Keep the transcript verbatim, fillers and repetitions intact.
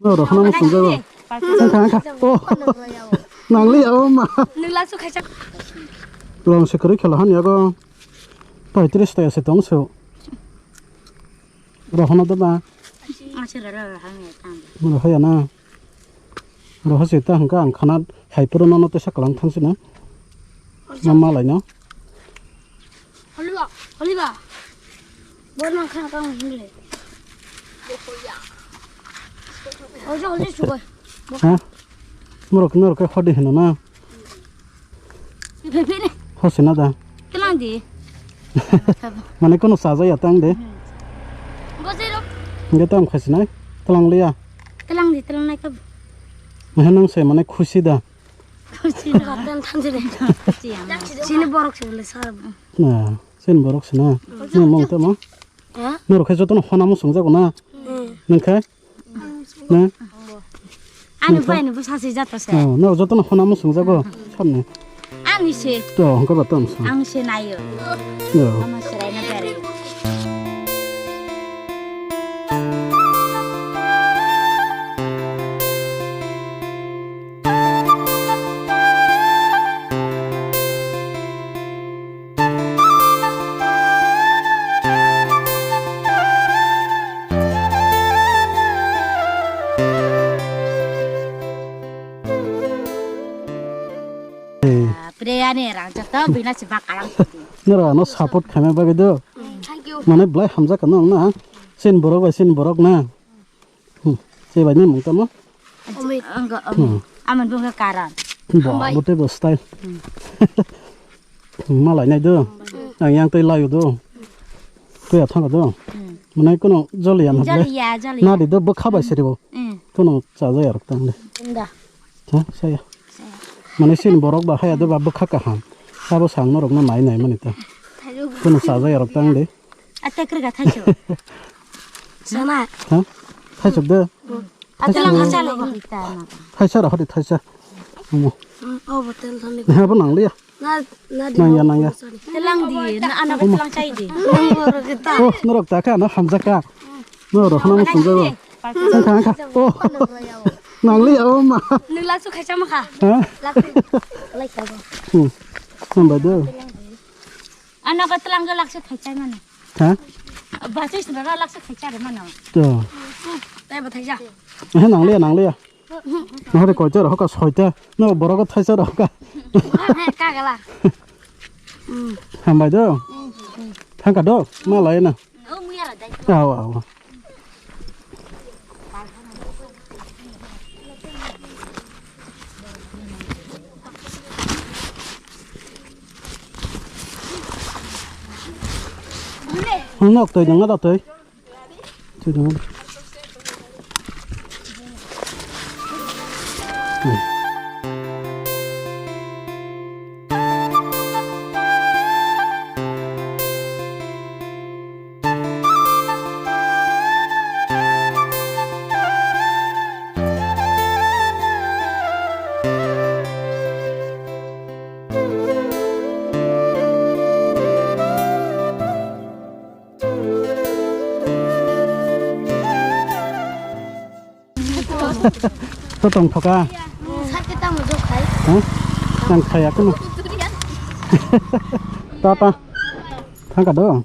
No, rohorna muchungjago. Wngkha, wngkha. Oh. Nangliya, oh, ma. Nwng lasu khaisa. Rong se kwrwi khela han yago. Paitris ta se tong so. Rohorna da ba. Ang se rara rara hang ya tang. Rohorna ya na. Rohorna se ta hwnkha ang khana hai puro nono tesa kwlang thang sino. Ma malai no. Holiba, holiba. Borno kha kang hingle. Ojo holi sugoi. Ha? Norok, norok khe hodi hino na? Phephe ne. Hosi na da? Tlang di. Mane kono chaja ya tang de. Bojero. Nge tam khasi nai. Tlang liya. Tlang di, tlang nai kab. Mane nang se mane khusi da. Khusi na. Khusi ya. Sini borok se bole sar. Na, sen borok se na. Nang mong tamo. Ha? Norok khe jotono hona muchungjago na? Hmm. Nang khe? Na? Ani bai ni bwsa se jato se. Oh, norok jotono hona muchungjago. Samne. Ani se. To, hongkha ba tong sa. Ang se nayo. Yo. Ama serai na bere. Hey. Bapre, ani rang joto bina si bak arang sidi. Nora no support khaima bagwi do. Thank you. Mane belai hamjak kano na. Sin borok bai sin borok na. Hmm. Se bai ni mung tamo? Amit. Ang, ang. Hmm. Aman bunga karan. Bo, hambai. Bote bo style. Hmm. Malai nai do. Hmm. Ang yang tei layo do. Tuya thang do. Hmm. Mane kono joliya na. Joliya, joliya. Na di do bwkha bai siri bo. Hmm. Kono chaja ya rok tang de. Inda. Ha, saya. Saya. Mane sin borok ba haya do ba bwkha kaham. Sabo sang norok no nai nai mani ta. Thaijo. Kono chaja ya rok tang de. Ate kwrwga thaichuk. Sana. Ha? Thaichuk de. Ate lang hasa lo hita na. Thaisa ra hodi thaisa. Omo. Mm, oh, botel thani. Ha, bo nang liya. Na, na di. Nang ya, nang ya. Sorry. Telang di, na ana ko telang chai di. Nang boro kita. Oh, norok ta kha, no hamjak kha. No, rohorna muchungjago. Wngkha, wngkha. Oh. Nang liya, oh, ma. Nwng lasu khaisa ma kha. Ha? Lasu. Lai kha. Hmm. Hambai do. Ano ka telang ka laksa thai chai mano. Ha? Ba chai sna ra laksa thai chai mano. To. Tai ba thai ja. Eh, nang liya, nang liya. Nahari koi chai roka soita. No borok thai chai roka. Ka gala. Hambai do. Thangka do. Ma lai na. O muya ra dai. Aw, aw. Nok twi nang da twi. Twi nang. To tong thoka. Sake tamo jok khai. Ha? Ang khaya kuno. Ta ta. Thangka do.